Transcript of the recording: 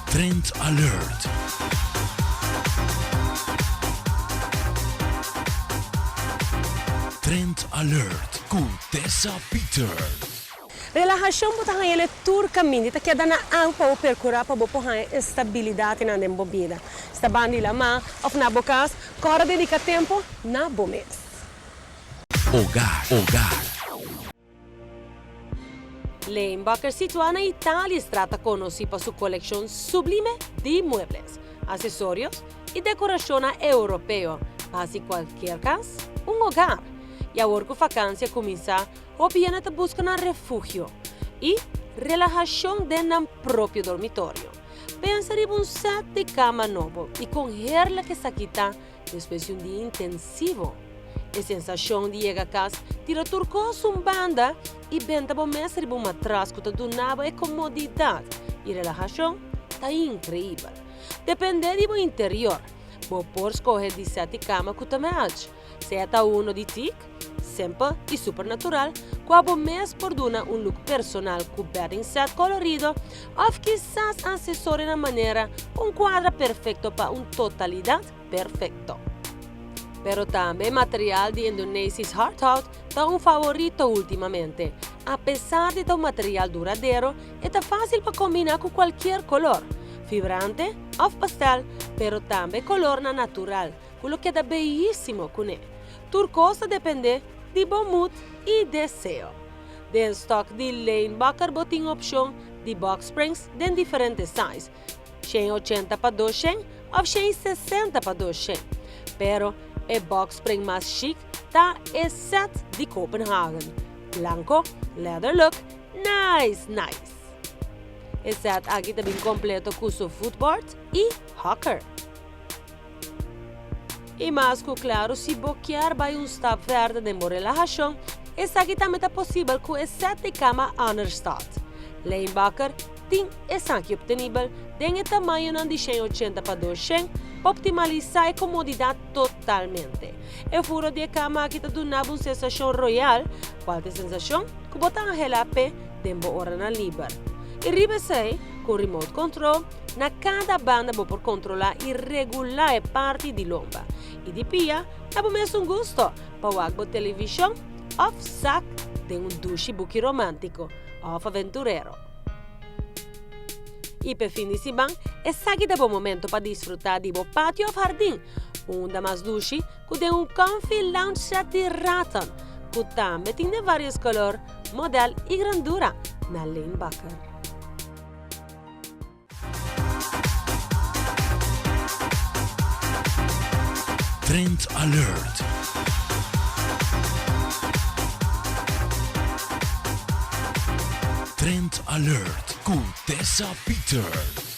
Trend Alert. Trend Alert ku Tessa Peters. Relahashon bo ta haña el e tur kaminda i ta keda na awa pa bo perkurá pa bo por haña e stabilidatnan den bo bida. Si ta banda di lamá òf na bo kas, kòrda dediká tempu na bo mes. Hogar, hogar. Leenbakker situá na Italiëstraat ta konosí pa su kolekshon sublime di muebles, asesorios i dekorashonnan europeo pa hasi kualkier kas un hogar. I awor ku fakansia kuminsá, hopi hende ta buska nan refugio i relahashon den nan propio dormitorio. Pensa riba un sèt di kama nobo i kon heerlijk esaki ta Despues di un dia intensivo, e sensashon di yega kas, tira tur kos un banda i benta bo mes riba un matras ku ta duna bo e komodidat i relahashon ta inkreibel. Dependé di bo interior, bo por skohe di sèt di kama ku ta match, sea ta uno di teak, simpel i super natural, kua bo mes por duna un look personal ku bedding set kolorido òf kisas asesorionan manera un kuadra perfekto pa un totalidat perfekto. Pero tambe e material di Indonesisch hardhout ta un favorito ultimamente. Apesar di ta un material duradero, e ta fásil pa kombiná ku kualkier kolor, vibrante òf pastel, pero tambe kolornan natural ku lo keda beyísimo kuné. Tur kos ta dependé di bo mood i deseo. Den stok di Lane Bakker bo tin opshon di box springs den diferente size, 180 pa 200 òf 160 pa 200. Pero e box spring mas chic ta e set di Copenhagen. Blanco, leather look, nice nice! E set aki ta bin completo cu su footboard y hocker. I mas ku klaru si bo kier bai un stap verder den bo relahashon, esaki tambe ta posibel ku e sèt di kama Honor Stad. Leenbakker tin esaki optenibel den e tamañonan di 180 pa 200 pa optimalisá e komodidat totalmente. E furo di e kama aki ta duna bo un sensashon royal, kual ta e sensashon ku bo ta anhelá p'e den bo oranan liber. I riba esei, ku remote control, Na kada banda bo por kontrolá i regulá e parti di lomba i di pia na bo mesun gusto pa wak bo televishon òf sak den un dushi buki romántiko òf aventurero. I p'e fin di siman, esaki ta bo momento pa disfrutá di bo patio òf hardin, unda mas dushi ku den un comfy lounge set di rattan ku tambe tin den vários kolor, modèl i grandura na Leen Bakker. Trend Alert. Trend Alert ku Tessa Peters.